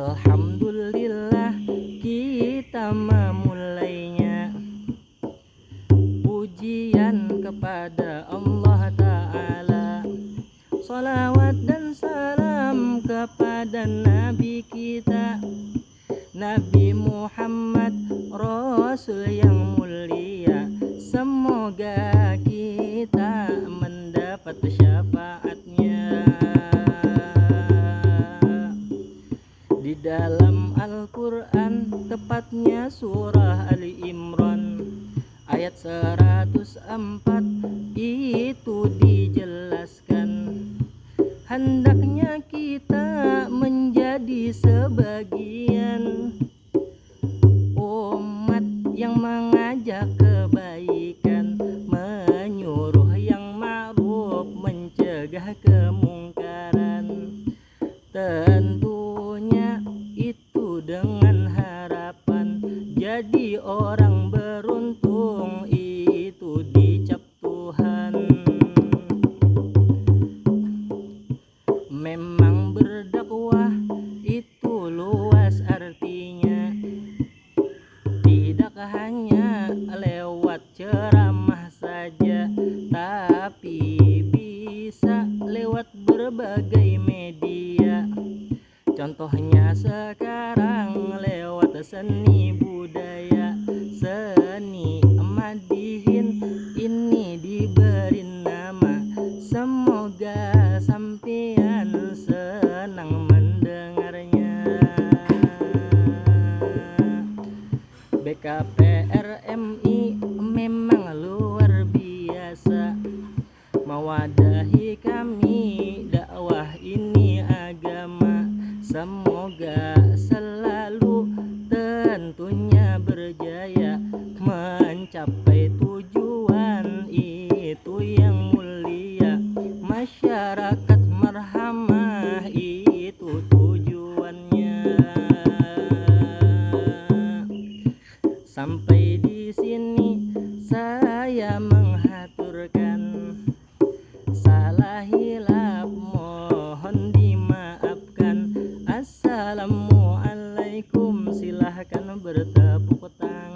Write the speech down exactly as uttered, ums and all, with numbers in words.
Alhamdulillah, kita memulainya. Pujian kepada Allah Ta'ala. Salawat dan salam kepada Nabi kita, Nabi Muhammad, Rasul yang mulia. Semoga kita mendapat syafaatnya. Di dalam Al-Quran, tepatnya surah Ali Imran, ayat seratus empat, itu dijelaskan, hendaknya kita menjadi sebagian umat yang mengajak kebaikan, menyuruh yang ma'ruf, mencegah kemungkaran. Tentunya itu dengan harapan jadi orang beruntung, itu dicap Tuhan. Memang berdakwah itu luas artinya, tidak hanya lewat ceramah saja, tapi bisa lewat berbagai media. Contohnya sekarang lewat seni budaya, seni madihin ini diberi nama. Semoga sampean senang mendengarnya. B K P R M I memang luar biasa mewadahi kami dakwah ini agama. Semoga selalu tentunya berjaya mencapai tujuan itu yang mulia. Masyarakat marhamah itu tujuannya. Sampai di sini saya menghaturkan, salah hilap mohon dimaafkan. Assalamualaikum, silahkan bertepuk tangan.